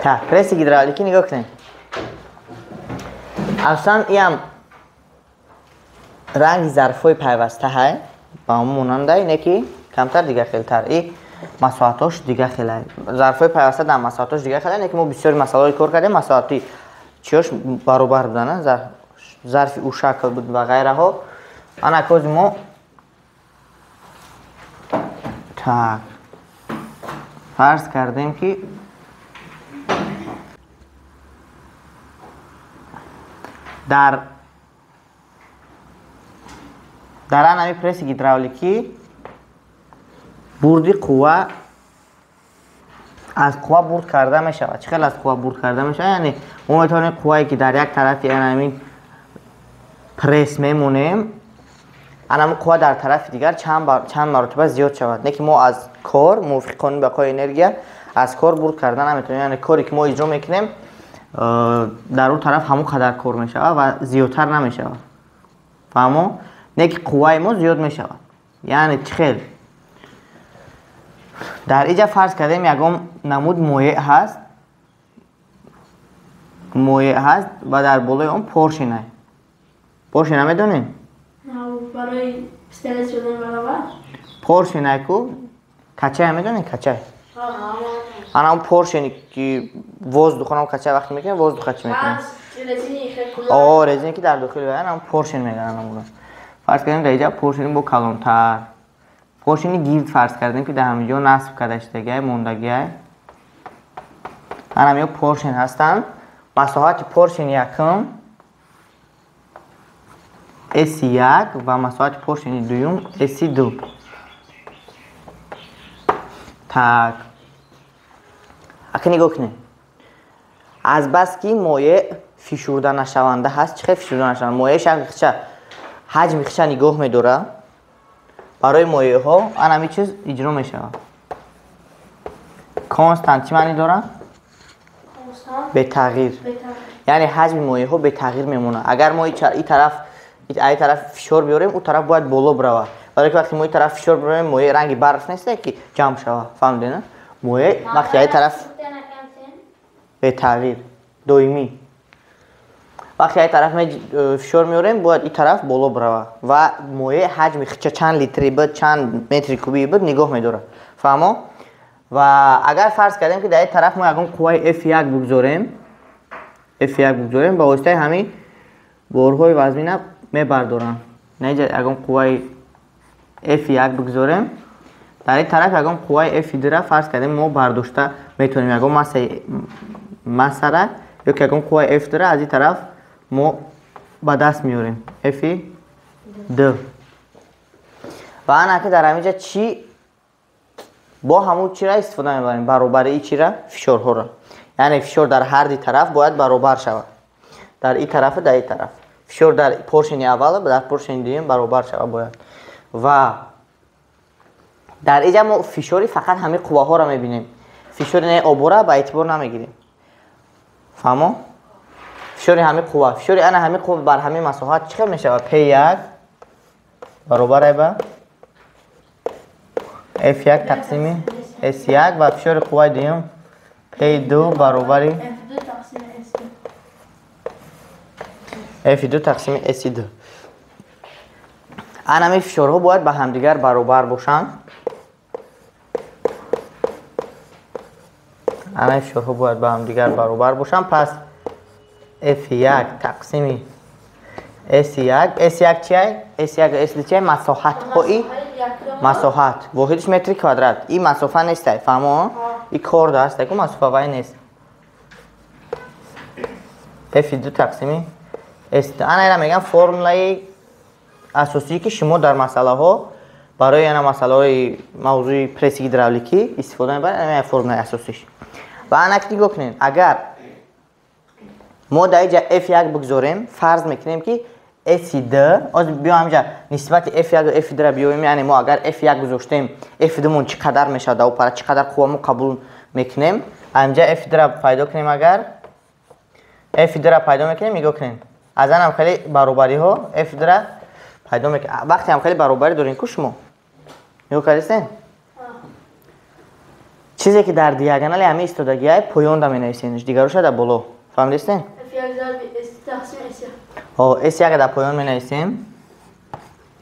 Так, пресси гидравликӣ нигоҳ кунед. Аслан иам ранги зарфҳои пайваста ҳай, ба он монандай, не ки камтар дига хелтар. И масоҳатош дига хелай. Зарфҳои пайваста дар масоҳатош дига хелай, не ки мо бисёри масъалаҳое кор кардем, масоҳати чиёш баробар буданд, зарфи ӯ шакл буд ва ғайраҳо. Ана кози мо так фарз кардем ки дар анами пресси гидравликӣ бурди қувва аз қувва бурд карда мешавад. Чӣ хел аз қувва бурд карда мешавад? Яъне мо метавонем қуввае ки дар як тарафи анамин пресс мемонем, анамин қувва дар тарафи дигар чанд маротиба зиёд шавад. Не ки мо аз кор, мувофиқи қонуни бақои энергия, аз кор бурд карда наметавонем. Яъне коре ки мо иҷро мекунем, дар он тараф ҳамон қадар кор мешавад ва зиёдтар намешавад. Фаҳмо? Не ки қувваи мо зиёд мешавад. Яъне чӣ хел? Дар иҷа фарз кардем ягон намуд моеъ ҳаст, моеъ ҳаст ва дар болои он поршина. Поршина медонем? Барои пистолет шудан баробар? Поршина ку? Качая медонем? Качай. Ана он поршени ки воздух, онам качай вақте мекунем, воздуха чӣ мекунем? О, резине ки дар дохили вай, анам поршен мегӯянд анамуро. Фарз кардем дар иҷа поршени бо калонтар. Поршени гирд фарз кардем ки дар ҳамин ҷо насб карда шудагиай, мондагиай. Анам ё поршен ҳастанд. Масоҳати поршени якум S1 ва масоҳати поршени дуюм S2. Так. Ака нигоҳ кунед. Азбаски моеъ фишурда нашаванда ҳаст, чӣ хел фишурда нашаванда? Моеъ шакли хича, ҳаҷми хича нигоҳ медорад. Барои моеъҳо ан ҳамин чиз иҷро мешавад. Констант чӣ маънӣ дорад? Бетағйир. Яъне ҳаҷми моеъҳо бетағйир мемонад. Агар мо ин тараф ай тараф фишор биёрем, ӯ тараф бояд боло биравад. Барои ки вақте мо ин тараф фишор биёрем, моеъ ранги барф нест ки ҷамъ шавад. Фаҳмидед, на? Моеъ вақте ай тараф бетағйир, доимӣ. Вақте ай тараф фишор меорем, бояд ин тараф боло биравад ва моеъ ҳаҷми хича чанд литри буд, чанд метри кубӣ буд нигоҳ медорад. Фаҳмо? Ва агар фарз кардем ки дар ин тараф мо ягон қувваи F1 бигзорем, F1 бигзорем, ба воситаи ҳамин борҳои вазмина мебардоранд. На иҷа ягон қувваи F1 бигзорем, дар ин тараф ягон қувваи F2-ра фарз кардем мо бардошта метавонем, ягон массара ё ки ягон қувваи F2-ра аз ин тараф мо ба даст меорем, F2. Ва ана ки дар ҳамин ҷа чӣ бо ҳамун чира истифода мебарем? Баробарии чира? Фишорҳоро. Яъне фишор дар ҳар ди тараф бояд баробар шавад. Дар ин тарафу дар ин тараф. Фишор дар поршени аввал ва дар поршени дуюм баробар шавад бояд. Ва дар инҷа мо фишори фақат ҳамин қувваҳоро мебинем. Фишори не обора ба эътибор намегирем. Фаҳмо? Фишори ҳамин қувва, фишори ана ҳамин қувва бар ҳамин масоҳат чӣ хел мешавад? P1 баробар ба F1 тақсими S1 ва фишори қувваи дуюм P2 баробари F2 тақсими S2. Ана ҳамин фишорҳо бояд ба ҳамдигар баробар бошанд. Ана ҳамин фишорҳо бояд ба ҳамдигар баробар бошанд. Пас F1 тақсими S1, S1 чиай? S1 ва S2 чиай? Масоҳатҳои масоҳат. Воҳидаш метри квадрат. Ин масофа нест, фаҳмо? Ин корда аст, ку масофа вай нест. F2 тақсими S2. Ана ина мегӯям формулаи асосие ки шумо дар масъалаҳо барои ана масъалаҳои мавзӯи пресси гидравликӣ истифода мебаред, ана формулаи асосиш. Ва ана ки нигоҳ кунед, агар мо дар инҷа F1 бигзорем, фарз мекунем ки S2, оз биё ҳаминҷа нисбати F1 ва F2-ро биёем, яъне мо агар F1 гузоштем, F2-мон чӣ қадар мешавад, дар пара чӣ қадар қувва мо қабул мекунем, ҳаминҷа F2-ро пайдо кунем, агар F2-ро пайдо мекунем, нигоҳ кунед. Аз анам хеле баробариҳо F2-ро пайдо мекунем. Вақте ҳам хеле баробарӣ дорем ку шумо? Нигоҳ кардистен? Чизе ки дар диагонали ҳамин истодагиай поёнда менависенш, дигароша дар боло. Фаҳмидистен? F1 зарби S тақсим S1. Ҳо, S1 дар поён менависем.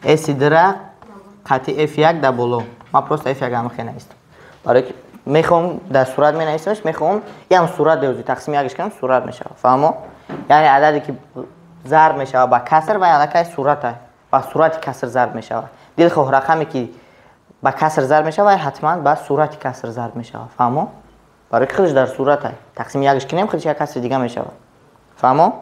S2-ра қатъи F1 дар боло. Ман просто F1 ҳам хе навистам. Барои ки мехоҳам дар сурат менависамш, мехоҳам ям сурат деози тақсими якш кунам сурат мешавад. Фаҳмо? Яъне ададе ки зарб мешавад ба каср ва аллакай сурат ба сурати каср зарб мешавад. Дилхоҳ рақаме ки ба каср зарб мешавад, ҳатман ба сурати каср зарб мешавад. Фаҳмо? Барои ки худаш дар сурат ай. Тақсими якш кунем, худаш як касри дига мешавад. Фаҳмо?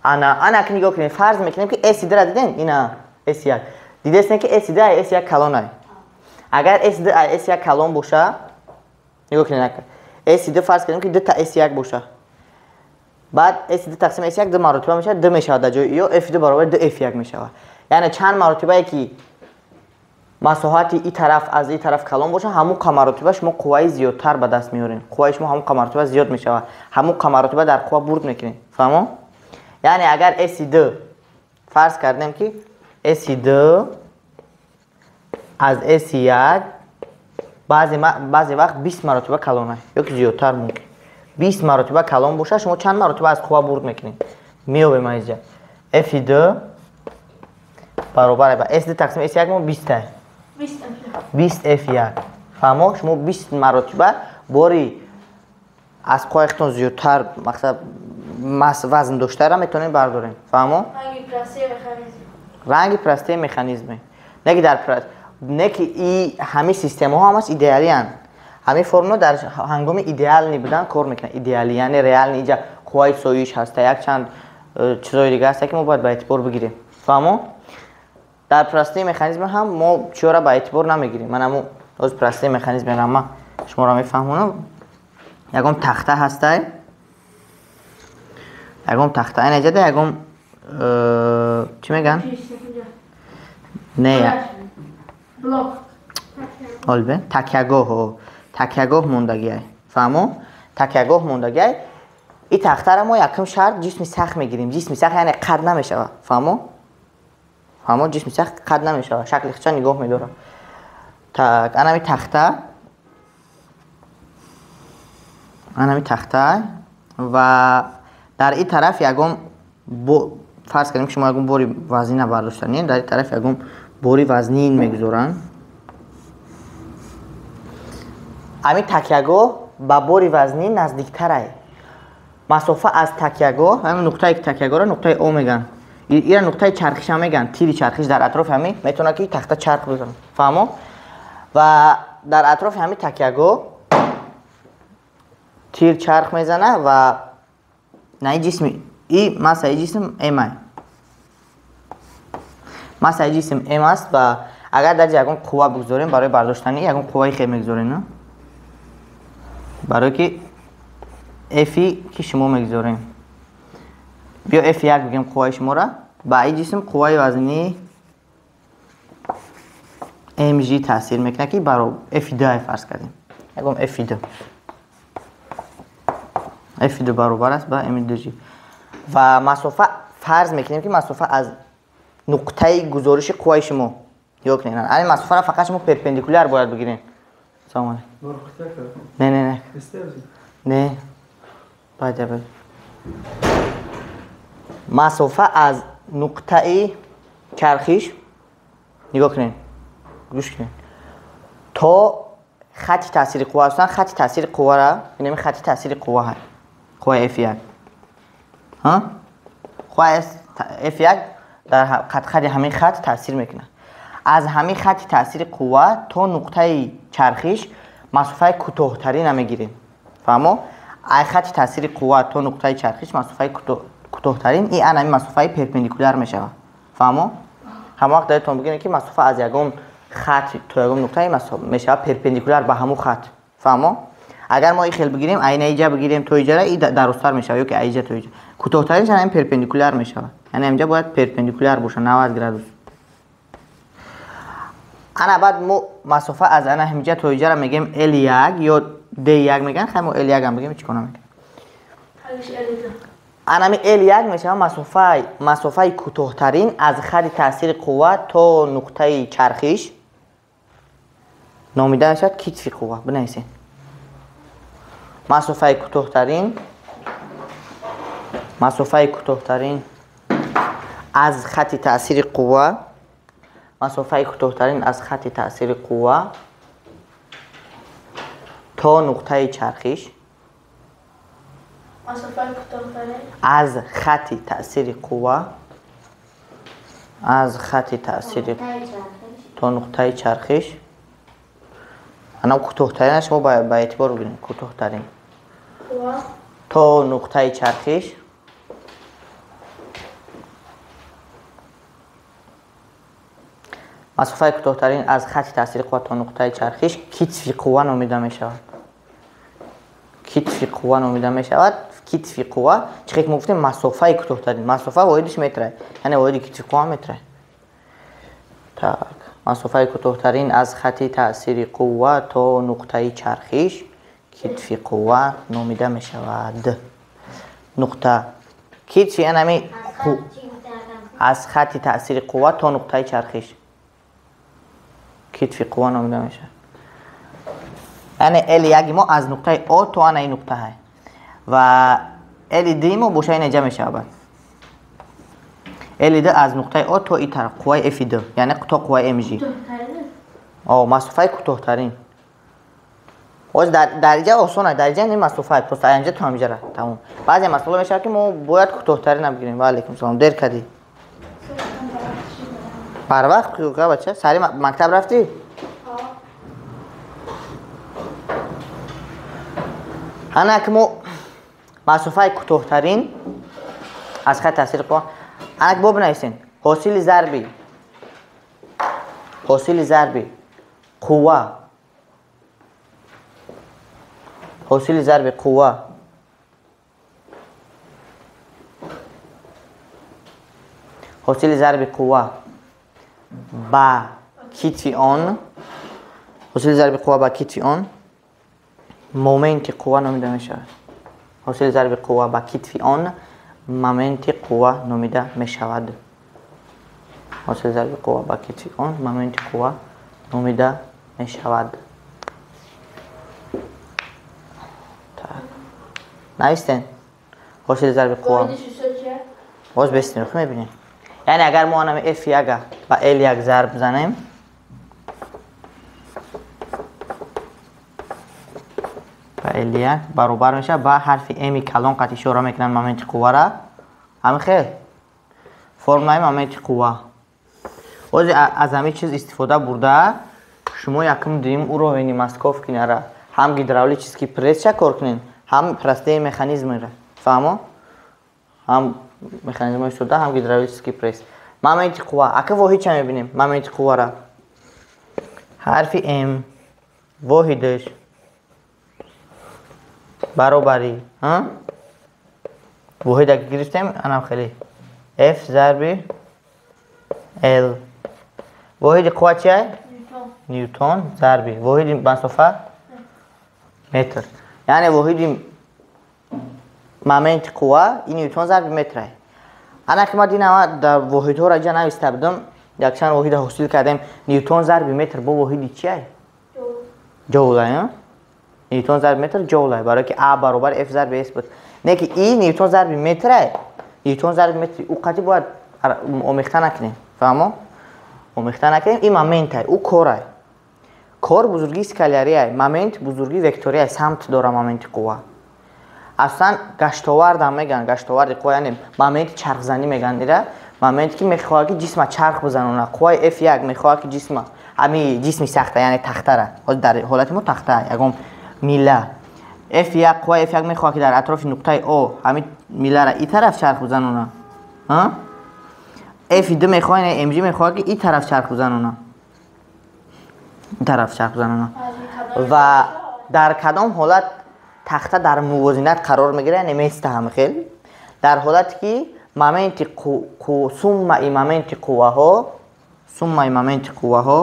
Ана ки нигоҳ кунем, фарз мекунем ки S2-ра дидем, ина S1. Дидестем ки S2 ай S1 калон ай. Агар S2 ай S1 калон боша, нигоҳ кунед ака. S2 фарз кунем ки 2 та S1 боша. Баъд S2 тақсим S1 ду маротиба мешавад, 2 мешавад дар ҷои ё F2 баробари 2 F1 мешавад. Яъне чанд маротибае ки масоҳати и тараф аз и тараф калон боша, ҳамон қа маротиба шумо қувваи зиёдтар ба даст меоред. Қувваи шумо ҳамон қа маротиба зиёд мешавад. Ҳамон қа маротиба дар қувва бурд мекунед. Фаҳмо? Яъне агар S2 фарз кардем ки S2 аз S1 баъзе вақт 20 маротиба калон аст ё ки зиёдтар мумкин. 20 маротиба калон боша, шумо чанд маротиба аз қувва бурд мекунед? Меёбем аз инҷа. F2 баробар ба S2 тақсим S1 мо 20 аст. 20 F1. Фаҳмо? Шумо 20 маротиба бори аз қувваи худтон зиёдтар, мақсад вазн доштара метавонед бардоред. Фаҳмо? Ранги простые механизм. Ранги простые механизме. Не ки дар не ки и ҳамин системаҳо ҳамаш идеалиянд. Ҳамин формула дар ҳангоми идеални будан кор мекунад. Идеали, яъне реални, инҷа қувваи соиш ҳаста, якчанд чизҳои дига ҳаста ки мо бояд ба эътибор бигирем. Фаҳмо? Дар простые механизм ҳам мо чиёра ба эътибор намегирем. Ман ҳамун ҳозир простые механизмера ман шуморо мефаҳмонам. Ягон тахта ҳастай, ягон тахта ина ҷада ягон чӣ меган? Не, блок. Олбе такягоҳ, такягоҳ мондагиай. Фаҳмо? Такягоҳ мондагиай. И тахтара мо якум шарт ҷисми сахт мегирем. Ҷисми сахт яъне қад намешавад. Фаҳмо? Фаҳмо? Ҷисми сахт қад намешавад. Шакли худша нигоҳ медорад. Так, анами тахта, анами тахта ва дар ин тараф ягон фарз кардем ки шумо ягон бори вазнина бардоштанед, дар ин тараф ягон бори вазнин мегузоранд. Ҳамин такягоҳ ба бори вазнин наздиктарай. Масофа аз такягоҳ, ҳамин нуқтае ки такягоҳро нуқтаи О мегӯянд. Ира нуқтаи чархиша мегӯянд. Тири чархиш дар атрофи ҳамин метавонад ки тахта чарх бизанад. Фаҳмо? Ва дар атрофи ҳамин такягоҳ тир чарх мезанад ва на ҷисми и массаи ҷисм М ай. Массаи ҷисм М аст ва агар дар ягон қувва бигузорем барои бардоштани ягон қувваи хел мегузорем, на? Барои ки F ки шумо мегузорем. Биё F1 бигем қувваи шуморо, ба ин ҷисм қувваи вазнии mg таъсир мекунад ки баро F2 фарз кардем. Ягон F2. F2 баробар аст ба m2g. Ва масофа фарз мекунем ки масофа аз нуқтаи гузориши қувваи шумо. Нигоҳ кунед. Ҳамин масофаро фақат шумо перпендикуляр бояд бигиред. Салом алейкум. Не, не, не. Не. Баъд баъд. Масофа аз нуқтаи чархиш, нигоҳ кунед. Гӯш кунед. То хати таъсири қувва ҳастанд, хати таъсири қуввара, инами хати таъсири қувва ҳаст. Қувваи F1. Ҳа? Қувваи F1 дар қадқади ҳамин хат таъсир мекунад. Аз ҳамин хати таъсири қувва то нуқтаи чархиш масофаи кӯтоҳтарина мегирем. Фаҳмо? Ай хати таъсири қувва то нуқтаи чархиш масофаи кӯтоҳтарин и ан ҳамин масофаи перпендикуляр мешавад. Фаҳмо? Ҳамон вақт даретон бигирем ки масофа аз ягон хат то ягон нуқтаи мешавад перпендикуляр ба ҳамон хат. Фаҳмо? Агар мо и хел бигирем, айна иҷа бигирем то иҷара, и дарозтар мешавад ё ки аиҷа то иҷа. Кӯтоҳтаринш ҳамин перпендикуляр мешавад. Яъне инҷа бояд перпендикуляр бошад, 90 градус. Ана баъд мо масофа аз ана ҳаминҷа то иҷара мегем L1 ё D1 меган, хай мо L1 ҳам бигем, чӣ кор намекунем. Анами L1 мешавад масофаи кӯтоҳтарин аз хати таъсири қувва то нуқтаи чархиш номида мешавад китфи қувва. Бинависед. Масофаи кӯтоҳтарин, масофаи кӯтоҳтарин аз хати таъсири қувва, масофаи кӯтоҳтарин аз хати таъсири қувва то нуқтаи чархиш, аз хати таъсири қувва, аз хати таъсири то нуқтаи чархиш. Ана кӯтоҳтаринаш мо ба эътибор бигирем, кӯтоҳтарин то нуқтаи чархиш масофаи кӯтоҳтарин аз хати таъсири қувва то нуқтаи чархиш китфи қувва номида мешавад. Китфи қувва номида мешавад. Китфи қувва чӣ хел мо гуфтем, масофаи кӯтоҳтарин, масофа воҳидиш метра, яъне воҳиди китфи қувва метра. Так, масофаи кӯтоҳтарин аз хати таъсири қувва то нуқтаи чархиш китфи қувва номида мешавад. Нуқта китфи анами аз хати таъсири қувва то нуқтаи чархиш китфи қувва номида мешавад. Яъне L1 мо аз нуқтаи О то ана ин нуқта ҳай ва L2 мо боша ин ҷа мешавад. L2 аз нуқтаи О то ин тараф қувваи F2, яъне то қувваи MG. О, масофаи кӯтоҳтарин. Оз дар инҷа осон аст, дар инҷа не масофа, просто инҷа то ҳаминҷа тамом. Баъзе масъала мешавад ки мо бояд кӯтоҳтарин бигирем. Ва алайкум салом. Дер кардӣ? Барвақт ка бача? Сари мактаб рафтӣ? Ана ки мо масофаи кӯтоҳтарин аз хати таъсири қувва, ана ки бо бинависем, ҳосили зарби, ҳосили зарби қувва, ҳосили зарби қувва ҳосили зарби қувва ба китфи он, ҳосили зарби қувва ба китфи он моменти қувва номида мешавад. Ҳосили зарби қувва ба китфи он моменти қувва номида мешавад. Ҳосили зарби қувва ба китфи он моменти қувва номида мешавад. Так, навистен ҳосили зарби қувва. Боз бестем, хуб мебинем. Яъне агар мо анами F1 ба L1 зарб занем, ба L1 баробар мешавад ба ҳарфи M калон қат ишора мекунанд моменти қуввара. Ҳамин хел формулаи моменти қувва. Ози аз ҳамин чиз истифода бурда шумо якум дуюм уровени Московкинара ҳам гидравлический пресс кор кунед, ҳам простые механизмера. Фаҳмо? Ҳам механизмҳои сода, ҳам гидравлический пресс. Моменти қувва. Ака воҳид ча мебинем? Моменти қуввара. Ҳарфи М воҳидаш баробари, воҳид аки гирифтем, анам хеле F зарби L. Воҳиди қувва чия? Ньютон зарби воҳиди масофа метр. Яъне воҳиди моменти қувва ин ньютон зарби метр аст. Ана ки ма динама дар воҳидҳоро ҷа нависта будам, якчанд воҳида ҳосил кардем. Ньютон зарби метр бо воҳиди чия? Ҷоул. Ньютон зарби метр ҷоул, барои ки А баробар F зарби S буд. Не ки и ньютон зарби метр аст. Ньютон зарби метр ӯ қатъи бояд омехта накунем. Фаҳмо? Омехта накунем. Ин момент аст, ӯ кор аст. Кор бузургии скалярӣ аст, момент бузургии векторӣ аст, самт дора моменти қувва. Аслан гаштовардам мегӯянд, гаштоварди қувва, яъне моменти чархзанӣ мегӯянд ира. Моменте ки мехоҳад ки ҷисма чарх бизанона. Қувваи F1 мехоҳад ки ҷисма, ҳамин ҷисми сахта, яъне тахтара. Ҳозир дар ҳолати мо тахта, ягон мила. F1, қувваи F1 мехоҳад ки дар атрофи нуқтаи О ҳамин милара ин тараф чарх бизанона. F2 мехоҳад, яъне MG мехоҳад ки ин тараф чарх бизанона. Ин тараф чарх бизанона. Ва дар кадом ҳолат тахта дар мувозинат қарор мегирад, яъне места ҳам хел? Дар ҳолате ки моменти суммаи моменти қувваҳо, суммаи моменти қувваҳо,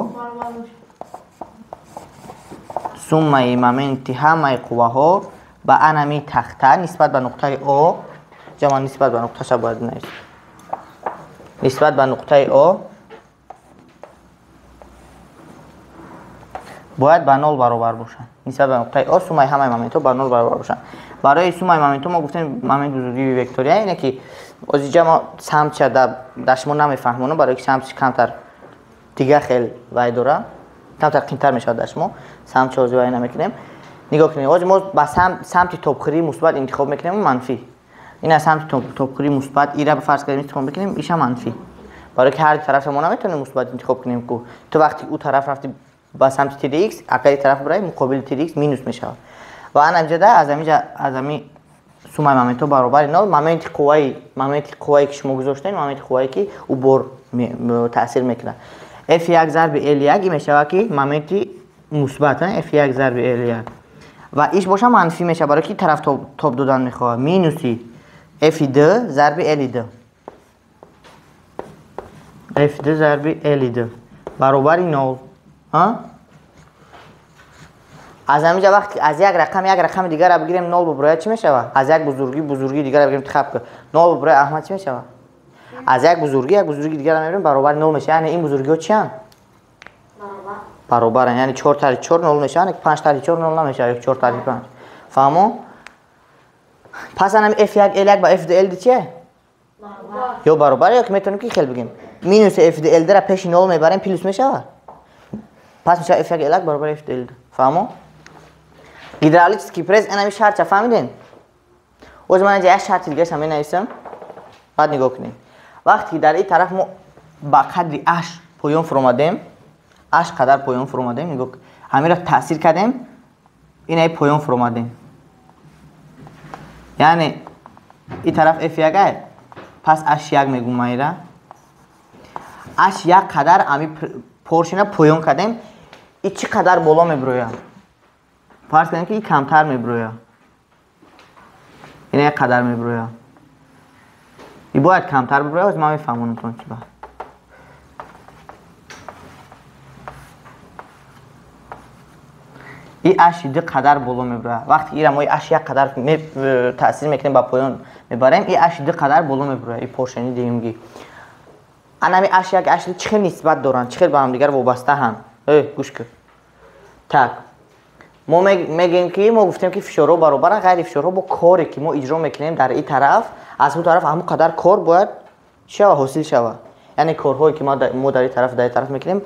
суммаи моменти ҳамаи қувваҳо ба анами тахта нисбат ба нуқтаи О, ҷа ман нисбат ба нуқташа бояд нависам, нисбат ба нуқтаи О бояд ба нол баробар бошад. Нисбат ба нуқтаи О суммаи ҳамаи моментҳо ба нол баробар бошанд. Барои суммаи моментҳо мо гуфтем момент бузургии вектория ине ки озиҷа мо самтша дар шумо намефаҳмонам, барои ки самтш камтар дига хел вай дора, камтар қимтар мешавад дар шумо. Самтша ози вай намекунем. Нигоҳ кунед, ози мо ба самти топхӯрии мусбат интихоб мекунем ва манфӣ. Ин аз самти топхӯрии мусбат ира ба фарз кардем интихоб мекунем, иша манфӣ. Барои ки ҳар тараф мо наметавонем мусбат интихоб кунем ку. Ту вақти ӯ тараф рафти ба самти TDX, агар тараф барои муқобили TDX минус мешавад. Ва ана инҷа аз ҳаминҷа аз ҳамин суммаи моментҳо баробари нол, моменти қуввае ки шумо гузоштед, моменти қуввае ки ӯ бор таъсир мекунад. F1 зарби L1 мешавад ки моменти мусбат, F1 зарби L1. Ва иш боша манфӣ мешавад, барои ки тараф тоб додан мехоҳад. Минуси F2 зарби L2. F2 зарби L2 баробари нол. Аз ҳаминҷа вақте аз як рақам дигарро бигирем нол буброяд чӣ мешавад? Аз як бузургӣ дигарро бигирем тихаб кун. Нол буброяд Аҳмад чӣ мешавад? Аз як бузургӣ дигарро мебирем баробари нол мешавад. Яъне ин бузургиҳо чианд? Баробаранд. Яъне 4 тари 4 нол мешавад, 5 тари 4 нол намешавад, ё 4 тари 5. Фаҳмо? Пас анам F1 L1 ба F2 L2 чие? Ё баробар, ё ки метавонем ки хел бигем. Минус F2 L2-ро пеши нол мебарем, плюс мешавад. Пас мешавад F1 L1 баробар F2 L2. Фаҳмо? Гидравлический пресс анами шартча фаҳмидем? Оз ман инҷа як шарти дигараш ҳам менависам. Баъд нигоҳ кунем. Вақте ки дар ин тараф мо ба қадри H поён фуромадем, H қадар поён фуромадем, нигоҳ ҳаминро таъсир кардем, инаи поён фуромадем. Яъне ин тараф F1 пас H1 мегӯм ман ира. H1 қадар ҳами поршина поён кардем, и чӣ қадар боло меброяд? Фарз кунем ки ин камтар меброяд. Ина як қадар меброяд. И бояд камтар биброяд, ман мефаҳмонам тон чӣ ба. И H2 қадар боло меброяд. Вақте ира мо H1 қадар таъсир мекунем ба поён мебарем, и H2 қадар боло меброяд, и поршени дуюмгӣ. Анами H1 H2 чӣ хел нисбат доранд, чӣ хел ба ҳамдигар вобастаанд? Гӯш кун. Так. Мо мегӯем ки мо гуфтем ки фишорҳо баробаранд, ғайри фишорҳо бо коре ки мо иҷро мекунем дар ин тараф, аз он тараф ҳамон қадар кор бояд шава, ҳосил шава. Яъне корҳое ки мо дар ин тараф дар ин тараф мекунем,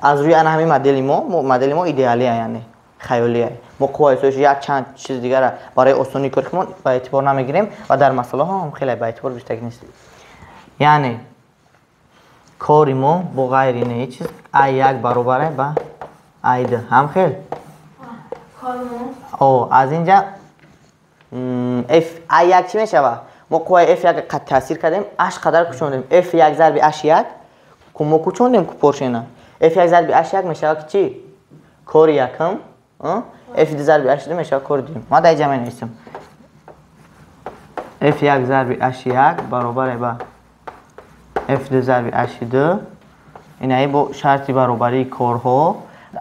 аз рӯи ана ҳамин модели мо, модели мо идеалия, яъне хаёлия. Мо қувваи ҳисобиш як чанд чиз дигара барои осонии кори худмон ба эътибор намегирем ва дар масъалаҳо ҳам хеле ба эътибор гирифтагӣ нест. Яъне кори мо бо ғайри не чиз А1 баробар ба А2 ҳам хел? О, аз инҷа F А1 чӣ мешавад? Мо қувваи F1 қад таъсир кардем, H қадар кучондем. F1 зарби H1 ку мо кучондем ку поршена. F1 зарби H1 мешавад ки чӣ? Кори якум, F2 зарби H2 мешавад кори дуюм. Ман дар инҷа менависам. F1 зарби H1 баробар ба F2 зарби H2. Инаи бо шарти баробарии корҳо.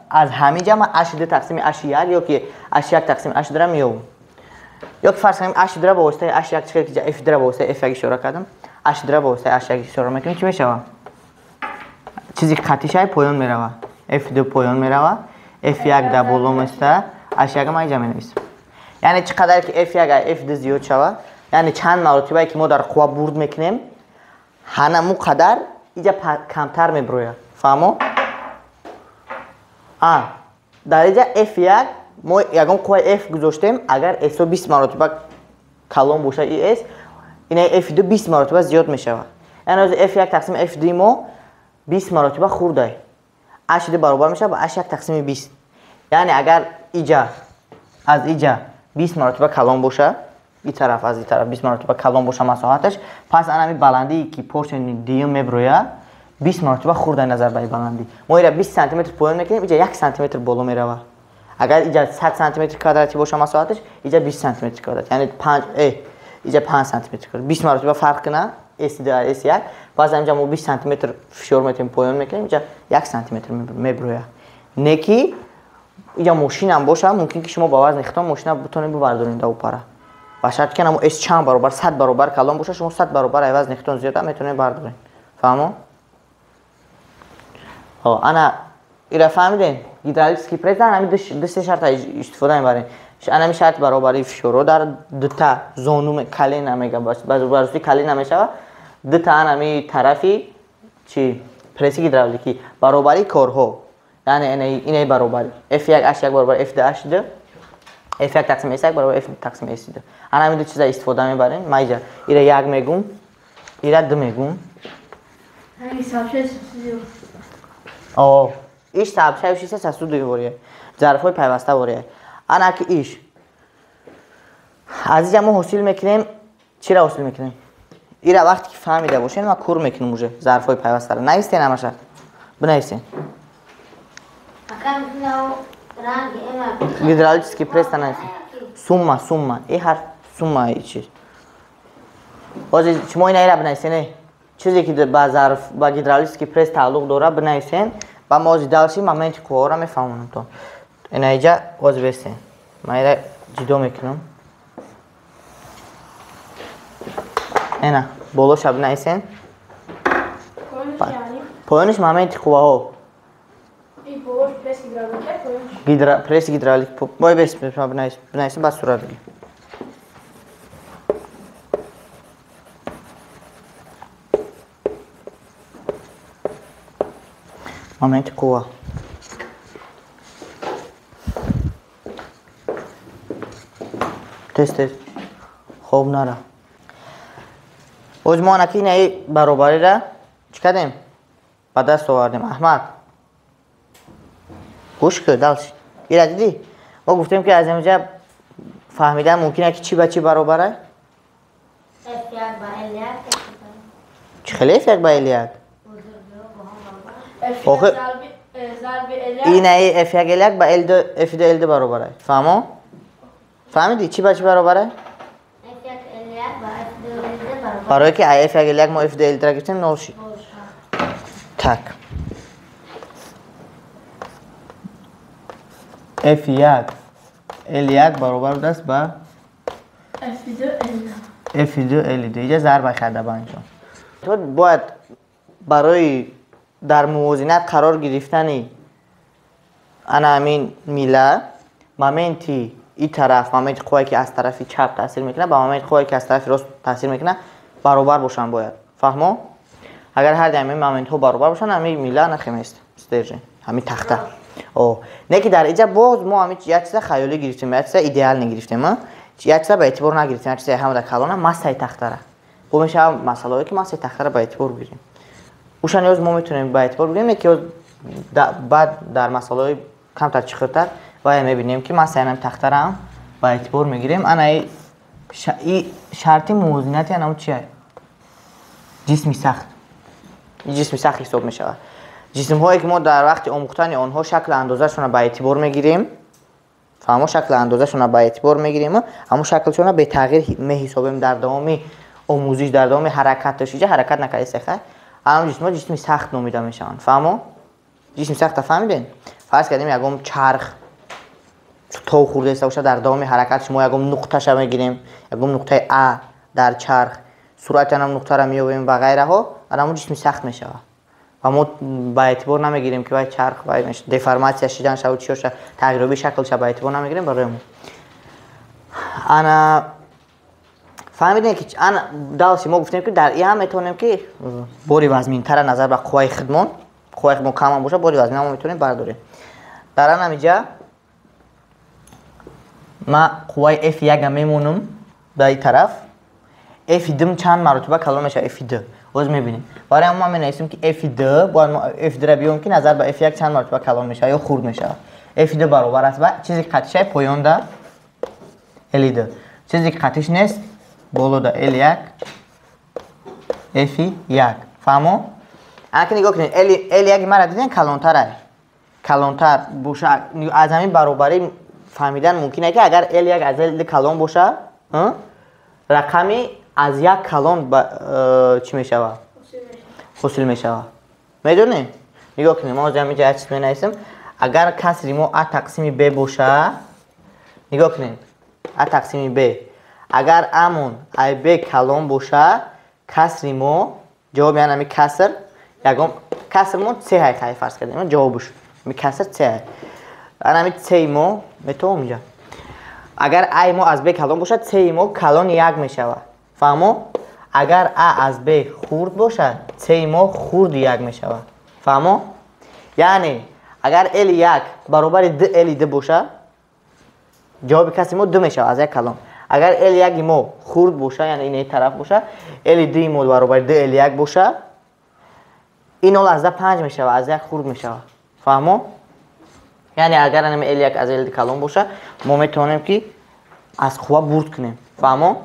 Аз ҳамин ҷа ман H2 тақсими H1 ё ки H1 тақсими H2-ро меёбам. Ё ки фарз кунем H2-ро ба воситаи H1 чӣ хел ки F2-ро ба воситаи F1 ишора кардам, H2-ро ба воситаи H1 ишора мекунем, чӣ мешавад? Чизи қатишай поён меравад. F2 поён меравад, F1 дар боло места, H1 ман инҷа менависам. Яъне чӣ қадар ки F1 F2 зиёд шавад, яъне чанд маротибае ки мо дар қувва бурд мекунем, ҳанаму қадар инҷа камтар меброяд. Фаҳмо? Дар инҷа F1 мо ягон қувваи F гузоштем, агар S 20 маротиба калон бошад и S, ина F2 20 маротиба зиёд мешавад. Яъне ҳозир F1 тақсими F2 мо 20 маротиба хурдай. H2 баробар мешавад ба H1 тақсими 20. Яъне агар иҷа аз иҷа 20 маротиба калон бошад, ин тараф аз ин тараф 20 маротиба калон боша масоҳаташ, пас анами баландие ки поршени дуюм меброяд 20 маротиба хурдай назар ба ин баландӣ. Мо ира 20 сантиметр поён мекунем, иҷа 1 сантиметр боло меравад. Агар иҷа 100 сантиметр квадратӣ боша масоҳаташ, иҷа 20 сантиметр квадрат, яъне 5 иҷа 5 сантиметр квадрат. 20 маротиба фарқ кунад S2 S1, пас инҷа мо 20 сантиметр фишор метем, поён мекунем, иҷа 1 сантиметр меброяд. Не ки иҷа мошинам боша, мумкин ки шумо ба вазни худтон мошина бутонед бибардоред дар опара. Ба шарти ки намо S чанд баробар, 100 баробар калон боша, шумо 100 баробар ай вазни худтон зиёда метавонед бардоред. Фаҳмо? Ана ира фаҳмидем? Гидравлический пресс дар ҳамин ду се шарта истифода мебарем. Анами шарт баробари фишорҳо дар дута зону колена мега, ба русӣ колена мешава, дута анами тарафи чи пресси гидравликӣ, баробари корҳо, яъне инаи баробари F1 H1 баробар F2 H2, F1 тақсим S1 баробар F тақсим S2. Ана ҳамин ду чиза истифода мебарем. Ма иҷа ира як мегум, ира ду мегум. О, иш сабшаи сасуди вория, зарфҳои пайваста вория. Ана ки иш аз иҷа мо ҳосил мекунем. Чира ҳосил мекунем? Ира вақте ки фаҳмида бошем, ма кур мекунем уже зарфҳои пайвастаро. Навистен, ҳамаша бинависен. Гидравлический пресс нависен. Сумма, сумма, и ҳарф сумма и чиз. Ҳозир шумо ина ира бинависен, чизе ки ба зарф, ба гидравлический пресс тааллуқ дорад, бинависен. Ба мо ҳозир дальше моменти қувваҳоро мефаҳмонам. То ина иҷа ҳозир бестен, ман ира ҷидо мекунам. Ена болоша бинависен, поёниш моменти қувваҳо. Пресс гидравлик бой бес бинависем, баъд сурат бигирем. Моменти қувва тез тез хоб нара. Боз мо анаки инаи баробарира чӣ кардем, ба даст овардем. Аҳмад, гӯш кӯ, дальше ира дидӣ, мо гуфтем, ки аз инҷа фаҳмидан мумкин ки чӣ ба чӣ баробара. Чӣ хеле F1 ба L1? Охи инаи F1 L1 ба L2 F2 L2 баробара. Фаҳмо, фаҳмидӣ, чӣ ба чӣ баробара? Барое ки F1 L1 мо F2 L2 гирифтем, нол шид. Так, F1 L1 баробар будааст ба F2 L2. Иҷа зарба карда ба анҷом. То бояд барои дар мувозинат қарор гирифтани ана ҳамин мила, моменти и тараф, моменти қуввае, ки аз тарафи чап таъсир мекунад, ба моменти қуввае, ки аз тарафи рост таъсир мекунад, баробар бошанд бояд. Фаҳмо? Агар ҳар ҳамин моментҳо баробар бошанд, ҳамин мила нахемест стержень, ҳамин тахта. О, не ки дар иҷа боз мо ҳамин як чиза хаёлӣ гирифтем, як чиза идеал гирифтем, як чиза ба эътибор нагирифтем, як чиза ҳамада калона, массаи тахтара. Бо мешава масъалаҳое, ки массаи тахтара ба эътибор бигирем. Уша ниёз мо метавонем ба эътибор бигирем, ки баъд дар масъалаҳои камтар чиқиртар вая мебинем, ки массаи анам тахтараам ба эътибор мегирем. Ана и шарти мувозинати анам чия? Ҷисми сахт. Ҷисми сахт ҳисоб мешавад. Ҷисмҳое, ки мо дар вақти омӯхтани онҳо шакли андозашонро ба эътибор мегирем, фаҳмо, шакли андозашонро ба эътибор мегирем, ҳамон шаклшонро бетағйир меҳисобем дар давоми омӯзиш, дар давоми ҳаракаташ. Иҷа ҳаракат накарда сеха, ҳамон ҷисмҳо ҷисми сахт номида мешаванд. Фаҳмо? Ҷисми сахта фаҳмидем? Фарз кардем, ягон чарх тов хӯрда бошад, дар давоми ҳаракат шумо ягон нуқташа мегирем, ягон нуқтаи а дар чарх, суръати анам нуқтаро меёбем ва ғайраҳо, анамон ҷисми сахт мешавад ва мо ба эътибор намегирем, ки вай чарх вай деформатсия шидан шаву чиёша, тағйирёбии шаклша ба эътибор намегирем. Барои мо ана фаҳмидем, ки ана дальше мо гуфтем, ки дар и ҳам метавонем, ки бори вазминтара назар ба қувваи худмон, қувваи худмон камам бошад, бори вазмин мо метавонем бардорем. Дар анамиҷа ма қувваи F1 мемонам ба и тараф, F2 чанд маротиба калон мешавад F2, боз мебинем. Барои ҳамон ман менависем, ки F2 бояд мо F2-ра биём, ки назар ба F1 чанд маротиба калон мешавад ё хурд мешавад. F2 баробар аст ба чизе ки қатишай поёнда L2, чизе ки қатиш нест болода L1 F1. Фаҳмо? Ана ки нигоҳ кунед, L1 мара дидем, калонтар, калонтар боша. Аз ҳамин баробарӣ фаҳмидан мумкин е, ки агар L1 аз L2 калон боша, рақами аз як калон чӣ мешавад, ҳосил мешавад. Медонем, нигоҳ кунем, мо ҳозир ҳаминҷа як чиз менависем. Агар касри мо а тақсими б боша, нигоҳ кунем, а тақсими б, агар амон ай б калон боша, касри мо ҷавоби ян ҳами каср, ягон каср мо с ҳай, хай, фарз кардем, ҷавобуш ҳами каср с ҳай. Ана С мо метавонем инҷа. Агар А мо аз Б калон бошад, С мо калон як мешавад. Фаҳмо? Агар А аз Б хурд бошад, С мо хурд як мешавад. Фаҳмо? Яъне агар L1 баробари 2 L2 бошад, ҷавоби каси мо 2 мешавад аз як калон. Агар L1 мо хурд бошад, яъне ин тараф бошад, L2 мо баробари 2 L1 бошад, ин 0,5 мешавад, аз як хурд мешавад. Фаҳмо? Яъне агар анами L1 аз L2 калон бошад, мо метавонем ки аз қувва бурд кунем. Фаҳмо?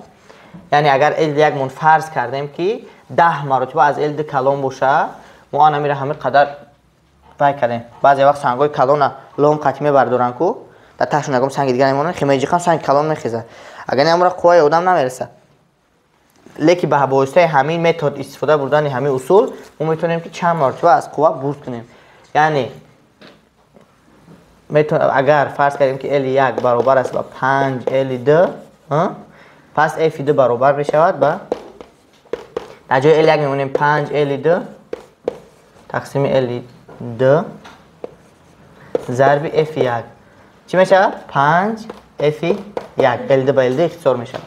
Яъне агар L1 мон фарз кардем ки 10 маротиба аз L2 калон бошад, мо анамира ҳамин қадар вай кардем. Баъзе вақт сангҳои калона лом қатӣ мебардоранд ку, дар таҳшон ягон санги дигар мемонанд, химеҷиқам санги калон мехезад. Агар не, амра қувваи одам намерасад. Лекин ба воситаи ҳамин метод истифода бурдани ҳамин усул мо метавонем ки чанд маротиба аз қувва бурд кунем. Яъне агар фарз кардем ки L1 баробар аст ба 5 L2, пас F2 баробар мешавад ба дар ҷои L1 мемонем 5 L2 тақсими L2 зарби F1. Чӣ мешавад? 5 F1. L2 ба L2 ихтисор мешавад.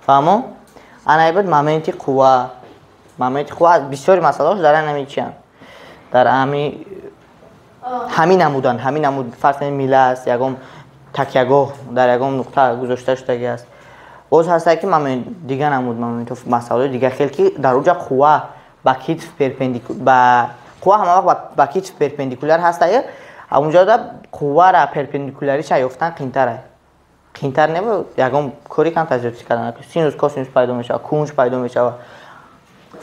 Фаҳмо? Ана буд моменти қувва. Моменти қувва бисёри масъалаҳош дар ҳамин чианд? Дар ҳамин намуданд, ҳамин намуд, фарз кунем мила аст, ягон такягоҳ дар ягон нуқта гузошта шудаги аст. Боз ҳастае ки момент дига намуд, моментҳо масъалаҳои дига хел ки дар уҷа қувва ба китф перпендикуляр, ба қувва ҳама вақт ба китф перпендикуляр ҳастае, онҷода қуввара перпендикуляриша ёфтан қиинтар. Қиинтар не, ягон кори камтар зиёд кардан. Синус, косинус пайдо мешавад, кунҷ пайдо мешавад.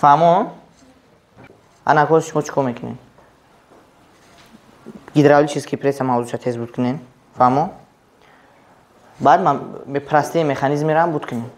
Фаҳмо? Ана коз шумо чӣ кор мекунед? Гидравлический пресса мавзӯша тез буд кунед. Фаҳмо? Баъд простые механизмеро ҳам буд кунед.